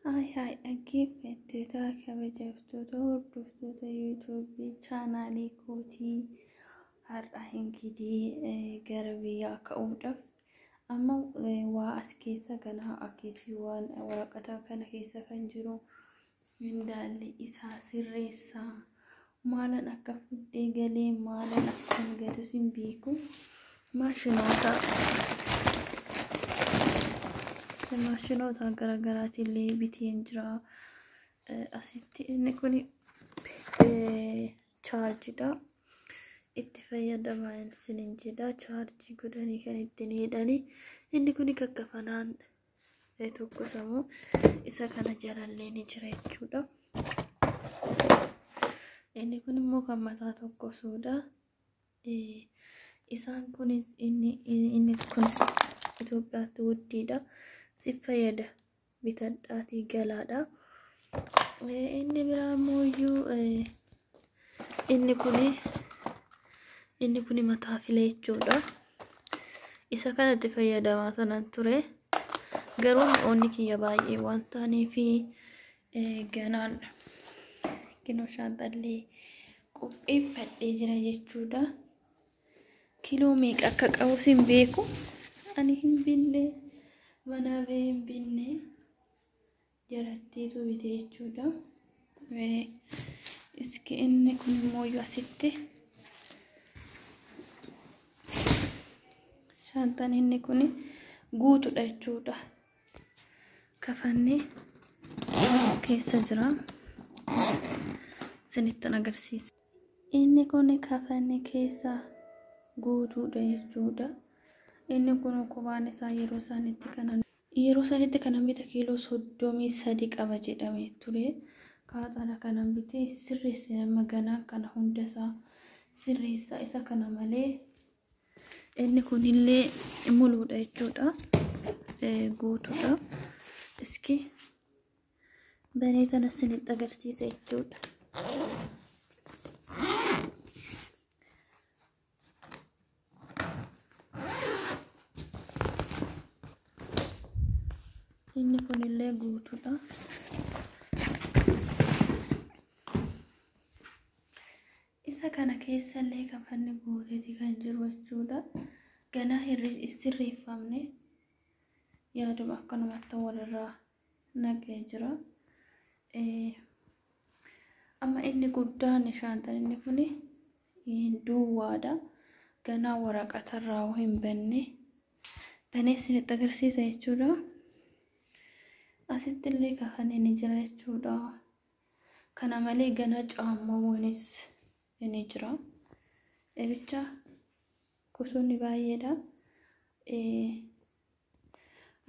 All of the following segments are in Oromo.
Hi hi dhaggeeffattoota kabajamtoota hordoftoota yuutuubii chaanaalii kootii har'a ingiidii gara biyyaa ka'uudhaaf amma waa as keessa kana akkeessi waan waraqata kana keessa kan jiru mindaalli isaa sirreessaa maalan akka fudhee galee maalan akka gatus hin beeku maashinoota garaagaraatillee biteen jira. Asitti inni kun chaarjidha. Itti fayyadamaa isiniin jedha. Chaarjii godhanii kan ittiin hidhani. Inni kun kakkafanaan tokkosamu isa kana jalallee ni jira jechuudha. Inni kun immoo kan mataa tokkosuudha. Isaan kunis inni kunis Itoophiyaatti guddiidha. Si fayyada bitadhaatii galaadha. Inni biraa immoo inni kun mataa filee jechuudha. Isa kanatti fayyadamaa sanan ture. Garuu mi'oonni kiyya baay'ee waan ta'aniif ganaan kinoo shaanxallee qopheeffadhee jira jechuudha. Kiloo meeqa akka qabus hin beeku. Ani hin binne manaa bahee hin binne jarattiitu bite jechuudha. Iski inni kun immoo asitti shaantaan inni kun guutuudha jechuudha. Kafanni keessa jira. Isinittan agarsiisa. Inni kun kafanni keessa guutuudha jechuudha. Inni kun kophaan isaa yeroo isaanitti kanan bite kiiloo 33 qaba jedhamee ture. Kaaxaadha kanan bite sirreesse nama ganaa kana hundasaa sirreessa isa kana malee inni kunillee muluudha jechuudha. Guutuudha. Iski banee tana isinitti agarsiisa jechuudha. Inni kunillee guutuudha. Isa kana keessallee kafanni guuteeti kan jiru jechuudha. Ganaa sirreeffamne yaaduma akkanumatti walirraa naqee jira. Amma inni guddaan shaantaan inni kun duwwaadha. Ganaa waraqatarraa hin banne banee isinitti agarsiisa jechuudha. Asitti illee kafanni ni jira jechuudha. Kana malee ganaa caammaawwanis ni jira. Ebicha gosoonni baay'eedha.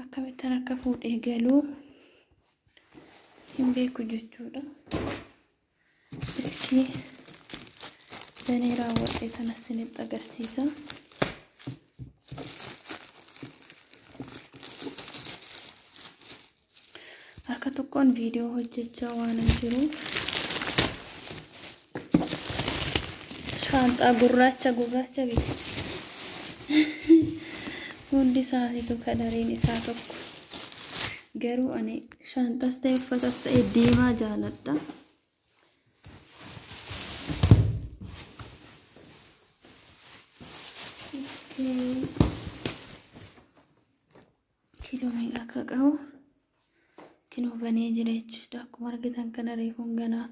Akkamittaan akka fuudhee galuu hin beeku jechuudha. Iski banee raawwadhee kana isinitti agarsiisa. Harka tokkoon viidiyoo hojjechaa waan hin jiruuf shaanxaa gurraacha bite. Hundi isaatiitu kalariin isaa tokko. Garuu ani shaanxaas ta'e uffatas ta'e diimaa jaaladha. Kiiloo meeqa akka qabu kinoo banee jira jechuudha. Akkuma argitan kana reefuun ganaa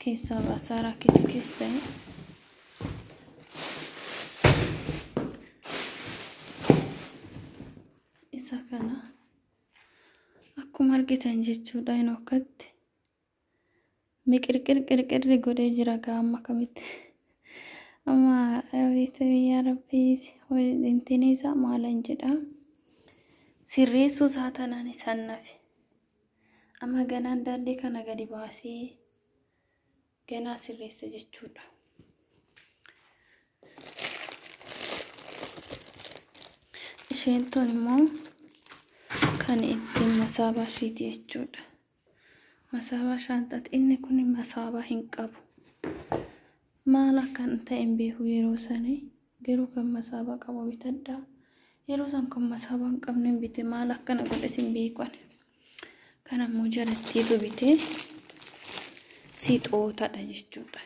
keessaa baasaaraa keessa keessa'e. Isa kana akkuma argitan jechuudha. Inni akkatti miqirqirqirqirri godhee jira amma kamitti. Amma beekta biyya rabbii intini isaa maalan jedha. Sirreessuu isaa tanaan isaan nafe. Amma ganaan daandii kana gadi baasee ganaa sirreessa jechuudha. Isheen tun immoo kan ittiin masaabaa isheeti jechuudha. Masaabaa shaanxaati. Inni kun masaabaa hin qabu. Maal akkan ta'e hin beeku yeroo sanii garuu kan masaabaa qabu bitadha. Yeroo san kan masaabaa hin qabne hin bite maal akkana godhes hin beeku ani. Kan ammoo jalattiitu bitee sixootadha jechuudha.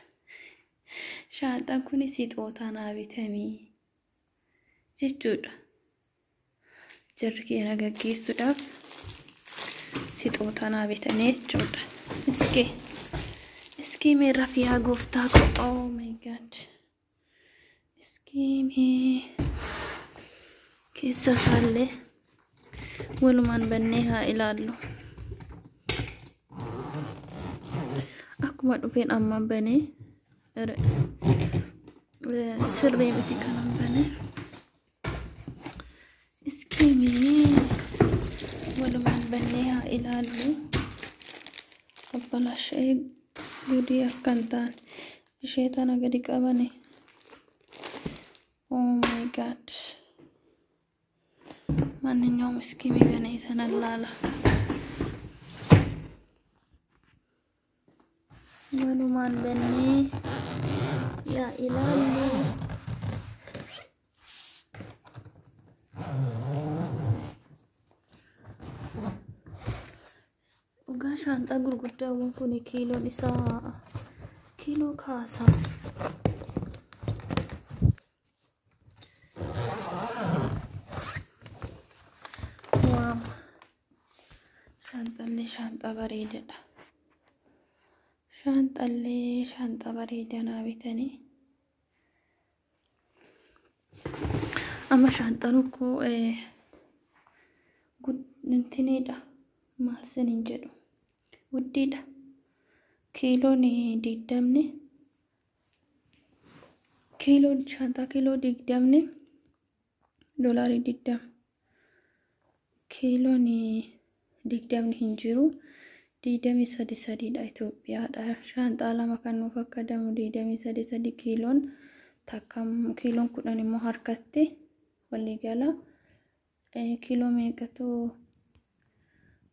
Shaanxaan kun sixootaa naa bitamii jechuudha. Jarri keenya gaggeessuudhaaf sixootaa naa bitanii jechuudha. Iskee iskee mee rafiyaa gooftaa koo, oh my god. Iskee mee keessa isaallee walumaan bannee haa ilaallu. Akkuma dhufeen amma banee sirrii miti kanan banee. Iskee mee walumaan bannee haa ilaallu. Abbalaashee gudii akka hin taane ishee tana gadi qabane. Oh my god. ማንኛውም እስኪ በኔ ተነላላ walumaan bannee yaa ilaallu. Dhugaa shaanxaa gurguddaawwan kun kiiloon isaa kiiloo kaasa. Waaw, shaanxallee shaanxaa bareedaadha. Shaanxallee shaanxaa bareedaa naa bitanii. Amma shaanxaan koo intiniidha. Maal siniin jedhu, guddiidha. Kiiloon 20, kiiloo shaanxaa kiiloo 20 $20. Kiiloon 20 hin jiru. 23 sadiidha Itoophiyaadha. Shaanxaa lama kan nuuf akkadamu 23 sadi, kiiloon takka kiiloon 10 immoo harkatti waliigala.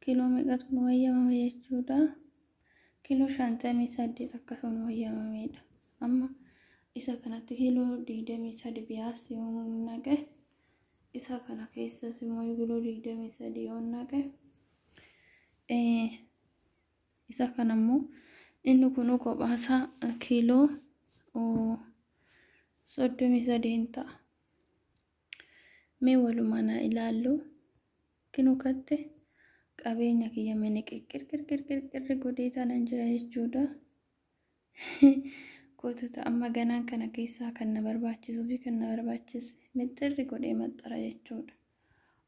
Kiiloo meeqatu nu wayyamame jechuudha. Kiiloo 58 akkasuma nu wayyamamedha. Amma isa kanatti kiiloo 23 biyaas yoo naqe, isa kana keessas immoo kiiloo 23 yoo naqe, isa kana immoo inni kunuu kophaasaa kiiloo 33 ta'a. Mee walumaan haa ilaallu. Kinuu katte qabeenya kiyya mini qirqirqirqirqirri godhee tanan jira jechuudha. Gootota amma ganaan kana keessaa kan na barbaachisuu fi kan na barbaachise mixxirri godhee maxxara jechuudha.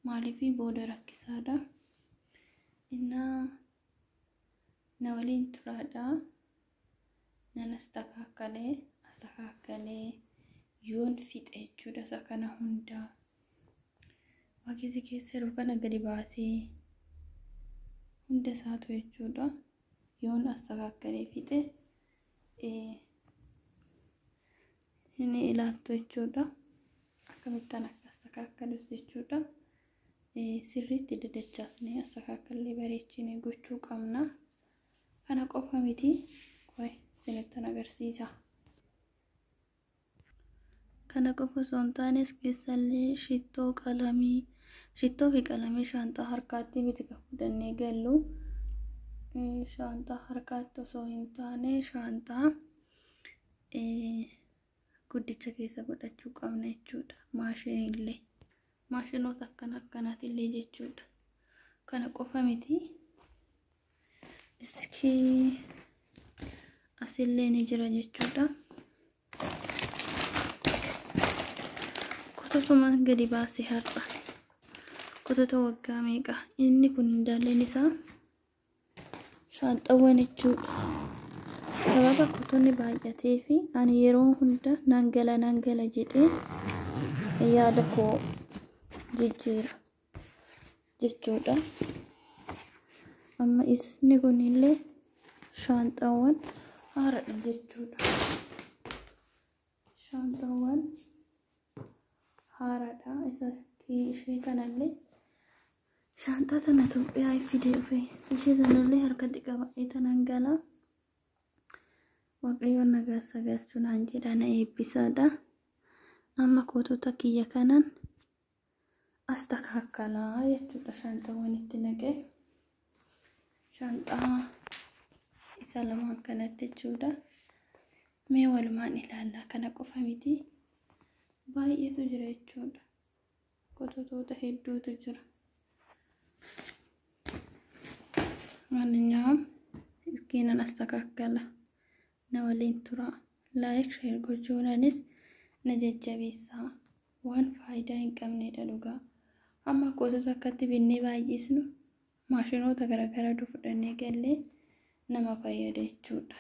Maaliif booda rakkisaadha. Innaa na waliin turaadha. Nan astakaakkale yoon fixe jechuudha isa kana hundaa. Waaqessi keessa yeroo kana gadi baasee hunda isaatu jechuudha. Yoon astakaakkale fixe inni ilaaltu jechuudha. Akkamittaan akka astakaakalus jechuudha. Sirriitti dadachaasnee astakaakallee bareechinee gochuu qabna. Kana qofa miti, qoy isinittan agarsiisa. Kana qofa osoo hin taane as keessallee shittoo qalamii, shittoo fi qalamii shaanxaa harkaatti miti kan fudhannee gallu. Shaanxaa harkaatti osoo hin taane shaanxaa guddicha keessa godhachuu qabna jechuudha. Maashiniillee maashinoota akkana akkanaatillee jechuudha. Kana qofa miti. Iskii asillee ni jira jechuudha. Kototuma gadi baasee har'a. Kotota waggaa meeqa? Inni kun indaalleen isaa shaanxaawwan jechuudha. Sababa kotonni baay'atee fi ani yeroo hunda nan gala jedhee yaada koo jijjiira jechuudha. Amma inni kunillee shaanxaawwan haaraadha jechuudha. Shaanxaawwan haaraadha. Isa ishee kanallee shaanxaa tana Itoophiyaa fidee dhufe. Ishee tanallee harkatti qabadhee tanan gala. Waaqayyoon nagaa isa galchuu naan jedha, na eebbisaadha. Amma kotota kiyya kanan astakaakalaa jechuudha shaanxaawwan itti naqee. Shaanxaa isa lamaan kanatti jechuudha. Mee walumaan ilaallaa, kana qofa miti, baay'eetu jira jechuudha. Qototoota hedduutu jira. ማንኛውም እስኪንን አስተካከለ na waliin tura. Laayik sheer gochuunanis na jajjabeessaa. Waan faayidaa hin qabnedha dhugaa. Amma qotoota akkatti binnee baay'isnu, maashinoota garaagaraa fudhannee gallee nama fayyada jechuudha.